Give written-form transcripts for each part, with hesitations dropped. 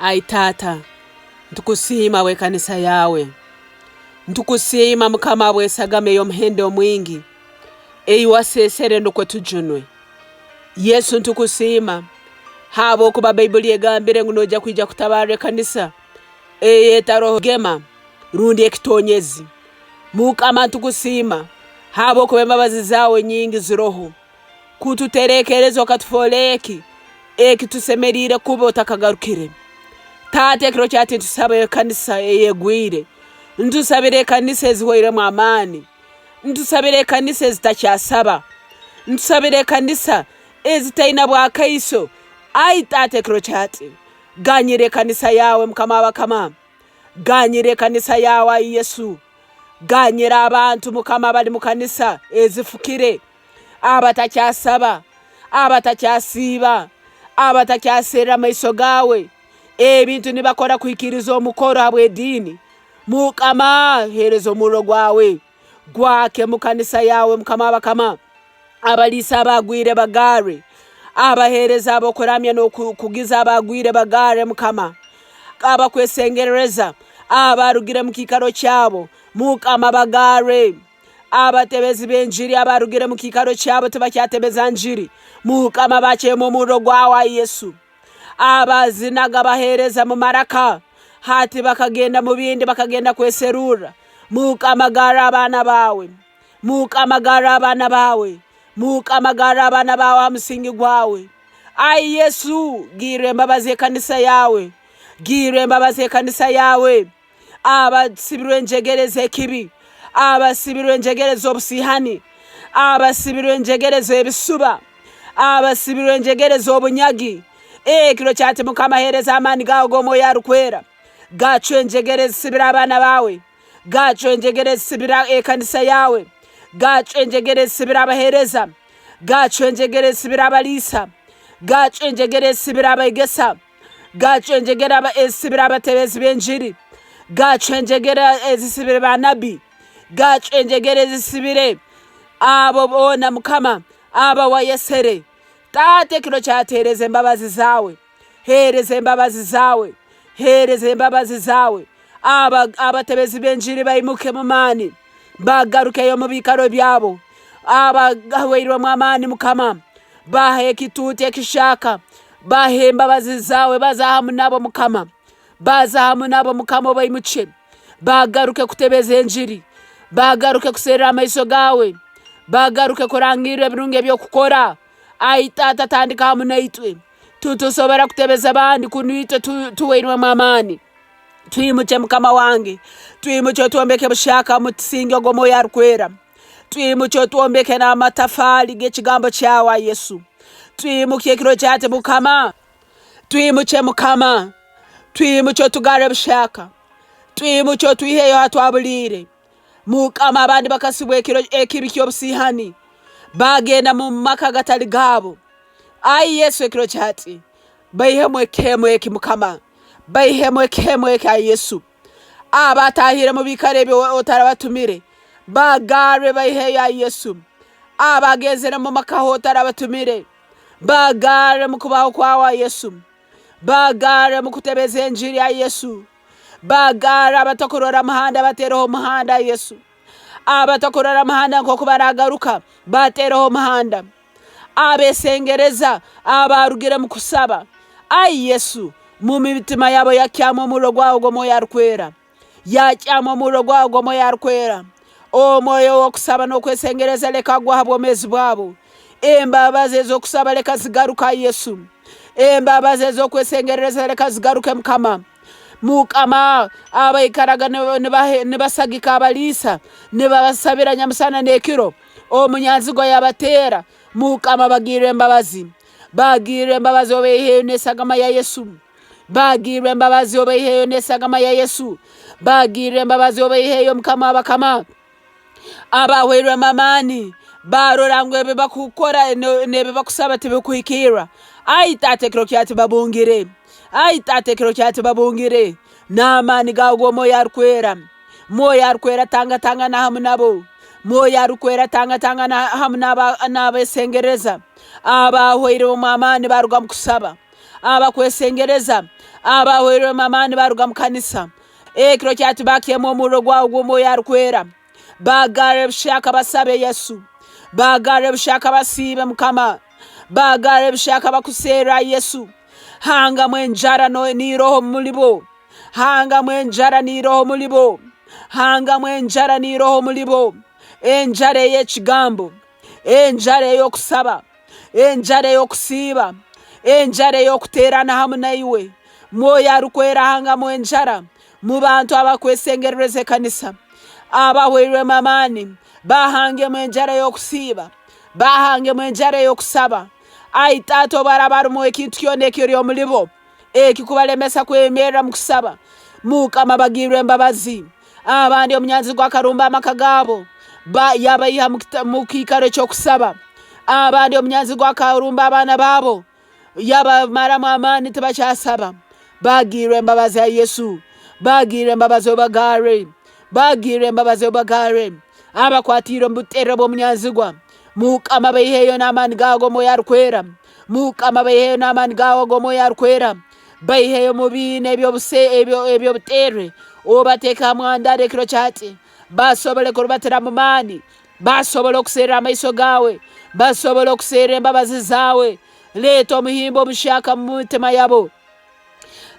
Ai Taata, ntukusiima habw'ekanisa yaawe. Ntukusiima Mukama habw'esagama ey'omuhendo omwingi ei waseesere nukwo tujunwe. Yesu ntukusiima habwokuba Baibuli egambire ngu noija kwija kutabarra ekanisa ey'etaroho gema rundi ekitonyezi. Mukama ntukusiima habwokuba embabazi zaawe nyingi ziroho kututerekereza okatufoora eki eki tusemeriire kuba otakagarukire. Taata ekiro kyati ntusaba ekanisa eyegwire, ntusabira ekanisa ezihwairemu amaani, ntusabira ekanisa ezitakyasaba, ntusabira ekanisa ezitaina bwakaiso. Ai Taata ekiro kyati ganyira ekanisa yaawe Mukama w'abakama. Ganyira ekanisa yaawe ai Yesu. Ganyira abantu Mukama abali mu kanisa ezifukire, abatakyasaba, abatakyasiiba, abatakyaserra maiso gaawe. Ebintu nibakora kuhikiriza omukoro habw'ediini. Mukama hereza omurro gwawe gwake mu kanisa yaawe Mukama w'abakama. Abaliisa abaagwire bagarre, abaheereza ab'okuramya n'okukugiza abaagwire bagarre, Mukama. Abakwesengerereza abaarugire mu kiikaro kyabo, Mukama bagarre. Abatebezi b'enjiri abaarugire mu kiikaro kyabo tibakyatebeza njiri, Mukama bakyemu omurro gwawe, ai Yesu. Abazinaga baheereza mu maraka, hati bakagenda mu bindi bakagenda kweserurra, Mukama garra abaana baawe. Mukama garra abaana baawe. Mukama garra abaana baawe aha musingi gwawe. Ai Yesu, girra embabazi ekanisa yaawe. Girra embabazi ekanisa yaawe. Abasibirwe enjegere ez'ekibi, abasibirwe enjegere z'obusiihani, abasibirwe enjegere z'ebisuba, abasibirwe enjegere z'obunyagi. Ekiro kyati Mukama heereza amaani gaawe g'Omwoyo Arukwera, gacwe enjegere ezisibire abaana baawe. Gacwa enjegere ezisibira ekanisa yaawe. Gacwa enjegere ezisibira abaheereza. Gacwa enjegere ezisibira abaliisa. Gacwa enjegere ezisibira abaegesa. Gacwa enjegere ezisibira abatebezi b'enjiri. Gacwa enjegere ezisibire banabbi. Gacwa enjegere ezisibire abo boona Mukama aba wayesere. Taata ekiro kyateereza embabazi zaawe. Heereza embabazi zaawe. Heereza embabazi zaawe. Aba abatebezi b'enjiri baimuke mu maani, bagarukeyo omu biikaro byabo. Abahwairwemu amaani Mukama, bahe ekituuti ekihyaka, bahe embabazi zaawe, baza hamu nabo Mukama, baza hamu nabo Mukama obaimukye, bagaruke kutebeza enjiri, bagaruke kuserra amaiso gaawe, bagaruke kurangirra ebirungi eby'okukora. Ai Taata tandika hamu naitwe. Titusobora kutebeza abandi kunu itwe tuwairwemu amaani. Twimukye Mukama wange, twimukye otwombeke buhyaka omu musingi ogw'Omwoyo Arukwera. Twimukye otwombeke n'amatafaali g'ekigambo kyawe ai Yesu. Twimukye ekiro kyati Mukama, twimukye Mukama, twimukye otugarre buhyaka, twimukye otwiheyo hatwabuliire. Mukama abandi bakasibwa ekiro ekibi ky'obusiihani, baagenda mu maka agatali gaabo. Ai Yesu ekiro kyati, baihemu ekihemu eki Mukama, baihemu ekihemu eki ai Yesu. Abatahire mu biikaro ebi otarabatumire, bagarre baiheyo ai Yesu. Abagenzere mu maka ahu otarabatumire, bagarre mu kubaho kwawe ai Yesu. Bagarre mu kutebeza enjiri ai Yesu. Bagarre abatakurora muhanda batereho omuhanda ai Yesu. Abatakurora muhanda nk'oku baragaruka batereho omuhanda. Abesengereza abarugire mu kusaba ai Yesu, mu mitima yabo yakyamu omurro gwawe ogw'Omwoyo Arukwera. Yakyamu omurro gwawe ogw'Omwoyo Arukwera. Omwoyo ow'okusaba n'okwesengereza leka agwe ha bwomeezi bwabo. Embabazi ez'okusaba leka zigaruke ai Yesu. Embabazi ez'okwesengerereza leka zigaruke Mukama. Mukama abaikaraga nibasagika abaliisa, nibabasabira nyamusana n'ekiro, omunyanzigwa yabateera, Mukama bagirre embabazi. Bagirre embabazi obaiheyo n'esagama ya Yesu. Bagirre embabazi obaiheyo n'esagama ya Yesu. Bagirre embabazi obaiheyo Mukama w'abakama. Abahwairwemu amaani barora ngu ebi bakukora n'ebi bakusaba tibikuhikirra. Ai Taata ekiro kyati babungire. Ai Taata ekiro kyati babungire. N'amaani gaawe g'Omwoyo Arukwera. Mwoyo Arukwera tangatangana hamu nabo. Mwoyo Arukwera tangatangana hamu n'abesengereza. Abahwairwemu amaani baruga mu kusaba. Abakwesengereza, abahweirwemu amaani baruga mu kanisa. Ekiro kya hati bakyemu omurro gwawe gw'Omwoyo Arukwera. Bagarre buhyaka basabe Yesu. Bagarre buhyaka basiibe Mukama. Bagarre buhyaka bakuserre ai Yesu. Hangamu enjara n'iroho muli bo. Hangamu enjara n'iroho muli bo. Hangamu enjara n'iroho muli bo. Enjara ey'ekigambo, enjara ey'okusaba, enjara ey'okusiiba, enjara ey'okuteerana hamu naiwe. Mwoyo Arukwera hangamu enjara mu bantu abakwesengerereza ekanisa, abahweirwemu amaani, bahangemu enjara ey'okusiiba, bahangemu enjara ey'okusaba. Ai Taata, obu haraaba harumu ekintu kyona ekiri omulibo ekikubalemesa kwemerra mu kusaba, Mukama bagirre embabazi. Abandi omunyanzigwa akarumba amaka gaabo, yabaiha mu kiikaro eky'okusaba. Abandi omunyanzigwa akarumba abaana baabo, Yabamaramu amaani tibakyasaba. Bagirre embabazi ai Yesu, bagirre embabazi obagarre, bagirre embabazi obagarre. Abakwatiirwe omu buterre bw'omunyanzigwa, Mukama baiheyo n'amaani gaawe ag'Omwoyo Arukwera. Mukama baiheyo n'amaani gaawe ag'Omwoyo Arukwera. Baiheyo omu biina eby'obuterre, obateeke ha mwandara ekiro kya hati, basobole kurubatira mu maani. Basobole okuserra amaiso gawe, basobole okuserra embabazi zawe. Leeta omuhimbo omuhyaka mu mitima yabo.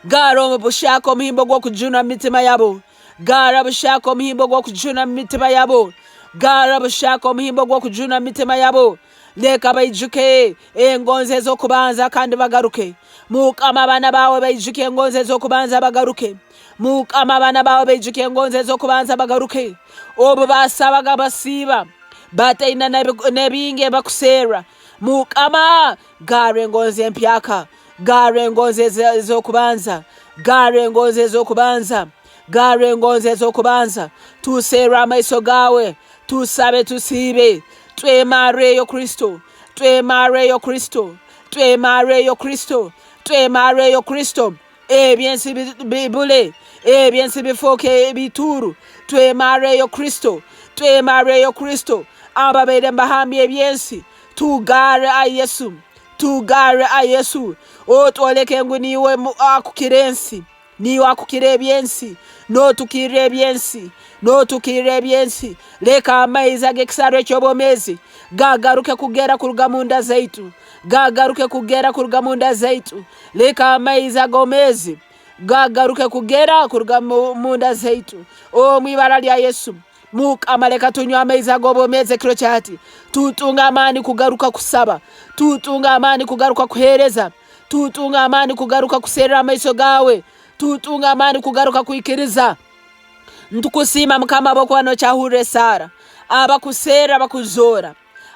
Gara obuhyaka omuhimbo gw'okujunwa mu mitima yabo. Gara buhyaka omuhimbo gw'okujunwa mu mitima yabo. Gara buhyaka omuhimbo gw'okujunwa mu mitima yabo. Leka baijuke engonzi ez'okubanza kandi bagaruke. Mukama abaana bawe baijuke engonzi ez'okubanza bagaruke. Mukama abaana bawe baijuke engonzi ez'okubanza bagaruke. Obu basabaga basiiba, bataina n'ebingi ebibakuserra. Mukama garra engonzi empyaka, garra engonzi ez'okubanza, garra engonzi ez'okubanza, garra engonzi ez'okubanza. Tuserre amaiso gawe, tusabe tusiibe, twemarreyo Kristo, twemarreyo Kristo, twemarreyo Kristo, twemarreyo Kristo. Eby'ensi bibure, eby'ensi bifooke ebituuru. Twemarreyo Kristo, twemarreyo Kristo. Ababaire nibahambya eby'ensi, tugarre ai Yesu, tugarre ai Yesu. Otwoleke ngu niiwe akukira ensi, niiwe akukira eby'ensi, n'otukirra eby'ensi, n'otukirra eby'ensi. Leka amaizi ag'ekisarro eky'obwomeezi gagaruke kugera kuruga munda zaitu, gagaruke kugera kuruga munda zaitu. Leka amaizi ag'omeezi gagaruke kugera kuruga munda zaitu. Omu ibara lya Yesu, Mukama leka tunywe amaizi ag'obwomeezi ekiro kya hati. Tutunge amaani kugaruka kusaba. Tutunge amaani kugaruka kuheereza. Tutunge amaani kugaruka kuserra amaiso gaawe. Tutunge amaani kugaruka kwikiriza. Nitukusiima Mukama habwokuba nokyahurra esaara. Abakuserra bakuzoora.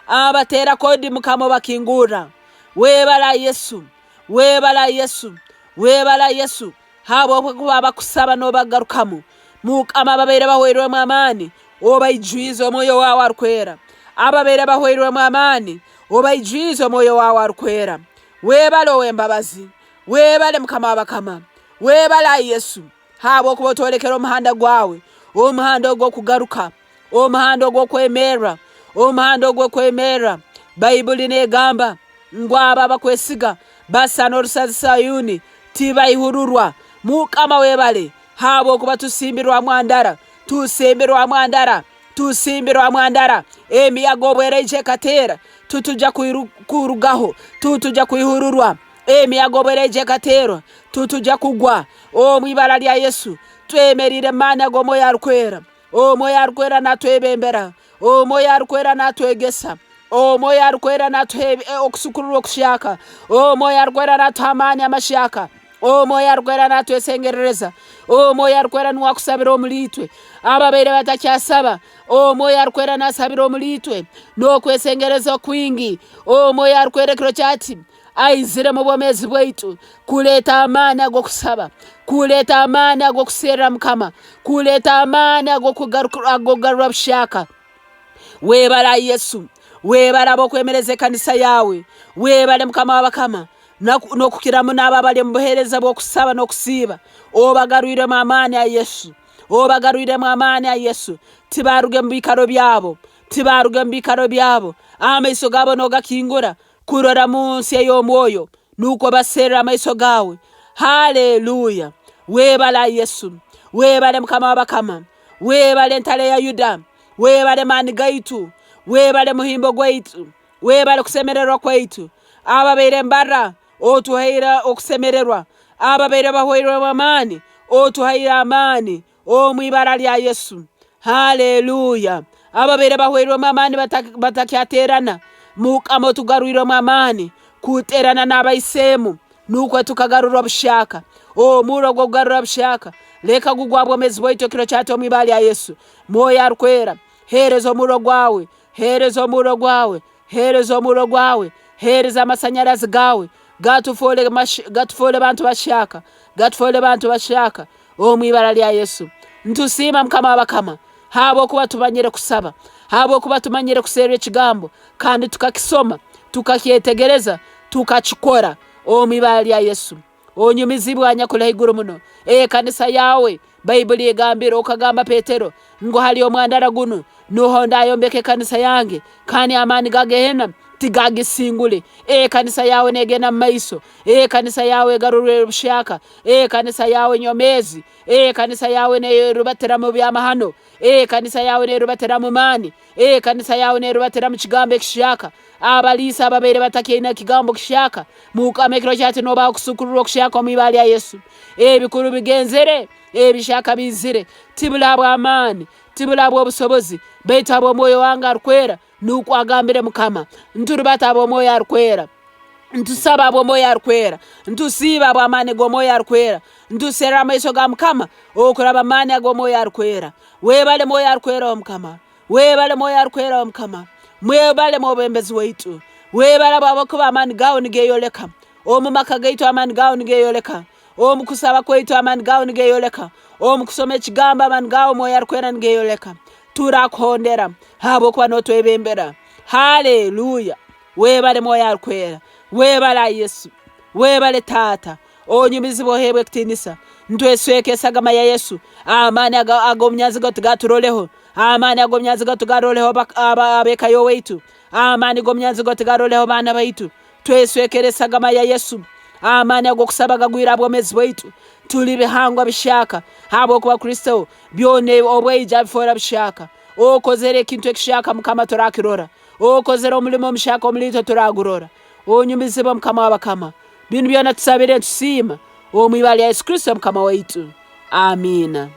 Abateera kodi Mukama obakingurra. Webale Yesu, webale Yesu, webale Yesu, habwokuba abakusaba nobagarukamu. Mukama ababaire bahweirwemu amaani obaijwize omwoyo wawe arukwera. Ababaire bahweirwemu amaani obaijwize omwoyo wawe arukwera. Webale owembabazi, webale Mukama wabakama, webale ai Yesu, habwokuba otwolekere omuhanda gwawe, omuhanda ogw'okugaruka. Omuhanda ogw'okwemerra, omuhanda ogw'okwemerra. Baibuli n'egamba ngu abo abakwesiga basana orusazi Sayuni, tibaihururwa. Mukama webale habwokuba tusimbirwe ha mwandara, tusimbirwe ha mwandara, tusimbirwe ha mwandara. Emiyaga obu eraija ekateera, titujya kurugaho, titujya kwihururwa. Emiyaga obu eraija ekateerwa, titujya kugwa. Omu ibara lya Yesu, twemeriire mu maani ag'Omwoyo Arukwera. Omwoyo Arukwera natwebembera. Omwoyo Arukwera natwegesa. Omwoyo Arukwera natuha okusukururwa okuhyaka. Omwoyo Arukwera natuha amaani amahyaka. Omwoyo Arukwera natwesengerereza. Omwoyo Arukwera nuwe akusabira omuli itwe. Ababaire batakyasaba, Omwoyo Arukwera nasabira omuli itwe n'okwesengereza okwingi. Omwoyo Arukwera ekiro kyati Aizire mu bwomeezi bwaitu kuleeta amaani ag'okusaba, kuleeta amaani ag'okuserra Mukama, kuleeta amaani ag'okugarurwa buhyaka. Webale ai Yesu, webale ab'okwemereza ekanisa yaawe, webale Mukama w'abakama, n'okukira muno abo abali omu buheereza bw'okusaba n'okusiiba, obagarwiremu amaani ai Yesu, obagarwiremu amaani ai Yesu, tibaruge mu biikaro byabo, tibaruge mu biikaro byabo, amaiso gaabo n'ogakingura, Kurora mu nsi ey'omwoyo. nukwo baserre amaiso gawe. Haleluya! Webale ai Yesu, webale Mukama w'abakama, webale Ntale ya Yuda, webale maani gaitu, webale muhimbo gwaitu, webale kusemererwa kwaitu. Ababaire mbarra otuhaire okusemererwa, ababaire bahwairwemu amaani otuhaire amaani omu ibara lya Yesu. Haleluya! Ababaire bahwairwemu amaani batakyaterana, Mukama otugarwiremu amaani kuterana n'abaiseemu nukwo tukagarurwa buhyaka. Omurro ogw'okugarura buhyaka leka gugwe ha bwomeezi bwaitu ekiro kyati omu ibara lya Yesu. Mwoyo Arukwera, heereza omurro gwawe, heereza omurro gwawe, Heereza omurro gwawe, heereza amasanyarazi gaawe, gatufoole gatufoole bantu bahyaka, gatufoole bantu bahyaka omu ibara lya Yesu. Ntusiima Mukama w'abakama habwokuba tumanyire kusaba, habwokuba tumanyire kuserra ekigambo kandi tukakisoma, tukakyetegereza, tukakikora omu ibara lya Yesu. Onyumizibwe anyakuli haiguru muno, ekanisa yawe. Baibuli egambire, okagamba Petero ngu hali omwandara gunu nuho ndayombeka ekanisa yange, kandi amaani ga gehena tigagisingule. Ekanisa yawe negenda mumaiso, ekanisa yawe egarurwe buhyaka, ekanisa yawe nyomeezi, ekanisa yawe nerubatira mu byamahano, ekanisa yawe nerubatira mu maani, Ekanisa yaawe neerubatira mu kigambo ekihyaka. Abaliisa ababaire batakyaine kigambo kihyaka, Mukama ekiro kyati nobaha okusukururwa okuhyaka omu ibara lya Yesu. Ebikuru bigenzere, ebihyaka biizire. Tibuli habw'amaani, tibuli habw'obusobozi, baitu habw'Omwoyo wange Arukwera, nukwo agambire Mukama. Nturubata habw'Omwoyo Arukwera. Ntusaba habw'Omwoyo Arukwera. Ntusiiba habw'amaani g'Omwoyo Arukwera. Ntuserra amaiso ga Mukama okuraba amaani ag'Omwoyo Arukwera. Webale Mwoyo Arukwera wa Mukama. Webale Mwoyo Arukwera wa Mukama. Mwebale Mwebembezi waitu. Webale habwokuba amaani gawe nigeyoleka omu maka gaitu, amaani gawe nigeyoleka omu kusaba kwaitu, amaani gawe nigeyoleka omu kusoma ekigambo, amaani gawe Mwoyo Arukwera nigeyoleka. Turakuhondera habwokuba notwebembera. Haleluya. Webale Mwoyo Arukwera. Webale ai Yesu. Webale Taata. Onyumizibwe oheebwe ekitiinisa. Ntwesweka esagama ya Yesu. Amaani ag'omunyanzigwa tigaturoleho. Amaani ag'omunyanzigwa tigaroleho ab'eka y'owaitu. Amaani g'omunyanzigwa tigaroleho baana baitu. Tweswekere esagama ya Yesu. Amaani ag'okusaba gagwire ha bwomeezi bwaitu. Tuli bihangwa bihyaka habwokuba Kristo byona obwaija abifoora bihyaka. Okozere ekintu ekihyaka Mukama turakirora. Okozere omulimo omuhyaka omuli itwe turagurora. Onyumizibwe Mukama w'abakama. Binu byona tusabire nitusiima omu ibara lya Yesu Kristo Mukama waitu. Amiina.